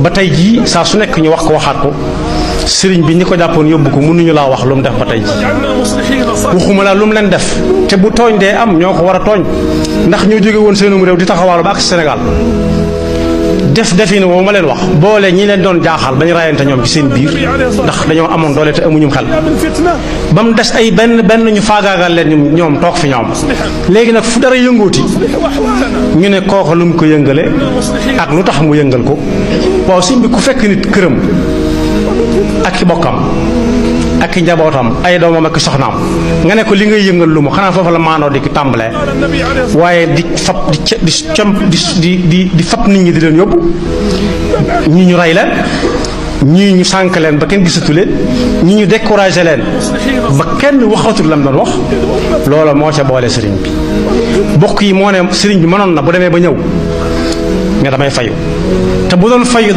ba tey jii saa su nekk ñu wax ko waxaat ko sëriñ bi ñi ko jàppoon yóbbu ko mënuñu laa wax lu mu def ba tey jii waxuma laa lu mu leen def te bu tooñ dee am ñoo ko war a tooñ ndax ñoo jóge woon seenum réew di taxawaalu ba ak Sénégal def defin woo ma leen wax boole ñi leen doon jaaxal bañ rayante ñoom ci seen biir ndax dañoo amoon doole te amuñu xel ba mu des ay benn ñu faagaagal leen ñoom toog fi ñoom léegi nag fu dara yëngooti ñu ne kooku lu mu ko yëngale ak lu tax mu yëngal ko waaw sëñ bi ku fekk nit këram ak i bokkam ak i njabootam ay doomam ak i soxnaam nga ne ko li ngay yëngal lu mu xanaa foofu la maandoo di ki tàmbalee waaye di fab di fab nit ñi di leen yóbbu ñii ñu rey leen ñii ñu sànk leen ba kenn gisatu leen ñii ñu découragé leen ba kenn waxatul lam doon wax loola moo ca boole sëriñ bi bokk yi moo ne sëriñ bi mënoon na bu demee ba ñëw nga damay fayu te bu doon fayu